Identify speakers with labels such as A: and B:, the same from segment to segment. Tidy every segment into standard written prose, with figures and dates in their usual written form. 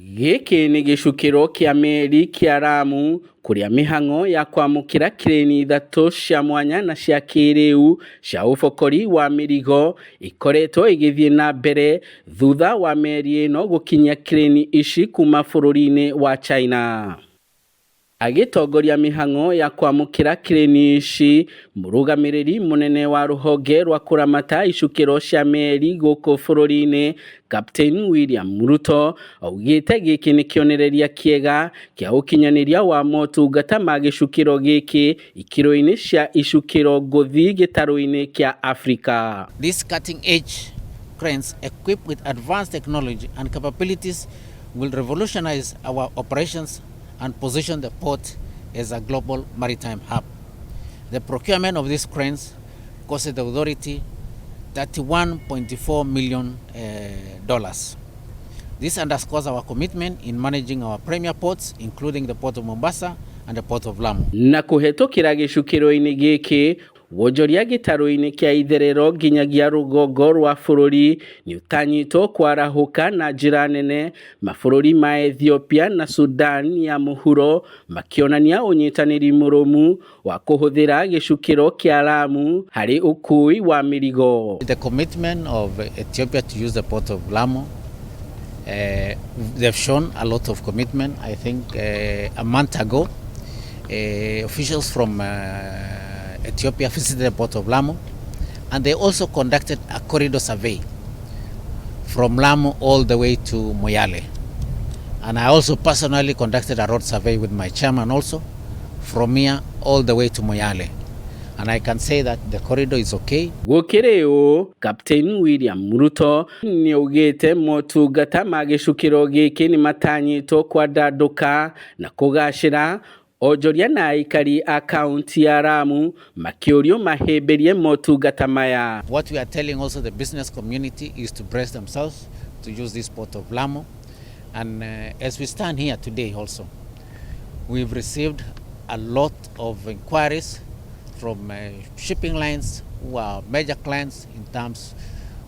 A: Gĩkĩ nĩ gĩcukĩro kĩa meri kĩa Lamu kũrĩa mĩhang'o ya kwamũkĩra kireni ithatũ cia mwanya na cia kĩrĩu cia ũbokori wa mĩrigo ikoretwo ĩgĩthiĩ na mbere thutha wa meri ĩno gũkinyia kireni ici kuma bũrũri-inĩ wa China. Agĩtongoria mĩhang'o ya kwamũkĩra kireni ici, mũrũgamĩrĩri mũnene wa rũhonge rwa kũramata icukĩro cia meri gũkũ bũrũri-inĩ, Captain William Ruto, augĩte gĩkĩ nĩ kĩonereria kĩega kĩa ũkinyanĩria wa motungata ma gĩcukĩro gĩkĩ ikĩro-inĩ cia icukĩro ngũthi gĩtarũ-inĩ kĩa Afrika.
B: These cutting edge cranes equipped with advanced technology and capabilities will revolutionize our operations and position the port as a global maritime hub. The procurement of these cranes costed the authority $31.4 million. This underscores our commitment in managing our premier ports, including the Port of Mombasa and the Port of Lamu.
A: Na kũhetũkĩra gĩcukĩro-inĩ gĩkĩ, wonjoria gĩtarũ-inĩ kĩa itherero nginyagia rũgongo rwa bũrũri nĩ ũtanyĩtwo kwarahũka na njĩra nene, mabũrũri ma Ethiopia na Sudan ya mũhuro makĩonania ũnyitanĩri mũrũmu wa kũhũthĩra gĩcukĩro kĩa Lamu harĩ ũkui wa mĩrigo.
B: The commitment of Ethiopia to use the Port of Lamu, they've shown a lot of commitment. I think a month ago, officials from Ethiopia visited the Port of Lamu, and they also conducted a corridor survey from Lamu all the way to Moyale. And I also personally conducted a road survey with my chairman also from here all the way to Moyale. And I can say that the corridor is okay.
A: Gũkĩrĩ ũũ, Captain William Ruto nĩ augĩte motungata ma gĩcukĩro gĩkĩ nĩ matanyĩtwo kwandandũka na kũgacĩra, onjoria na aikari a kaunti ya Lamu makĩũrio mahĩmbĩrie motungata maya.
B: What we are telling also the business community is to brace themselves to use this Port of Lamu. And as we stand here today also, we've received a lot of inquiries from shipping lines who are major clients in terms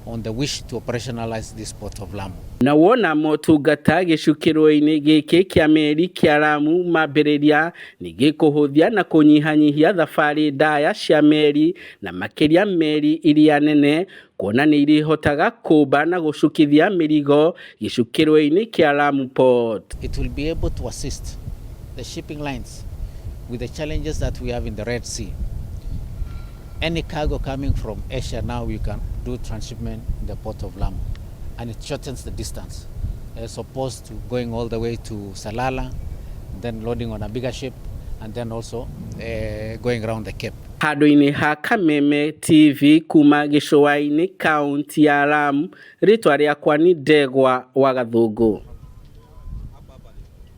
B: on the wish to operationalize this Port of Lamu.
A: Na wona motungata gĩcukĩro-inĩ gĩkĩ kĩa meri kĩa Lamu mambĩrĩria nĩ gĩkũhũthia na kũnyihanyihia thabarĩ ndaya cia meri na makĩria meri iria nene, kuona nĩ irĩhotaga kũmba na gũcukithia mĩrigo gĩcukĩro-inĩ kĩa Lamu Port.
B: It will be able to assist the shipping lines with the challenges that we have in the Red Sea. Any cargo coming from Asia now, you can do transshipment in the Port of Lamu, and it shortens the distance as opposed to going all the way to Salalah, then loading on a bigger ship, and then also going around the Cape.
A: Handũ-inĩ ha Kameme TV kuma gĩcũa-inĩ kaunti ya Lamu, rĩtwa rĩakwa nĩ Ndegwa wa Gathũngũ.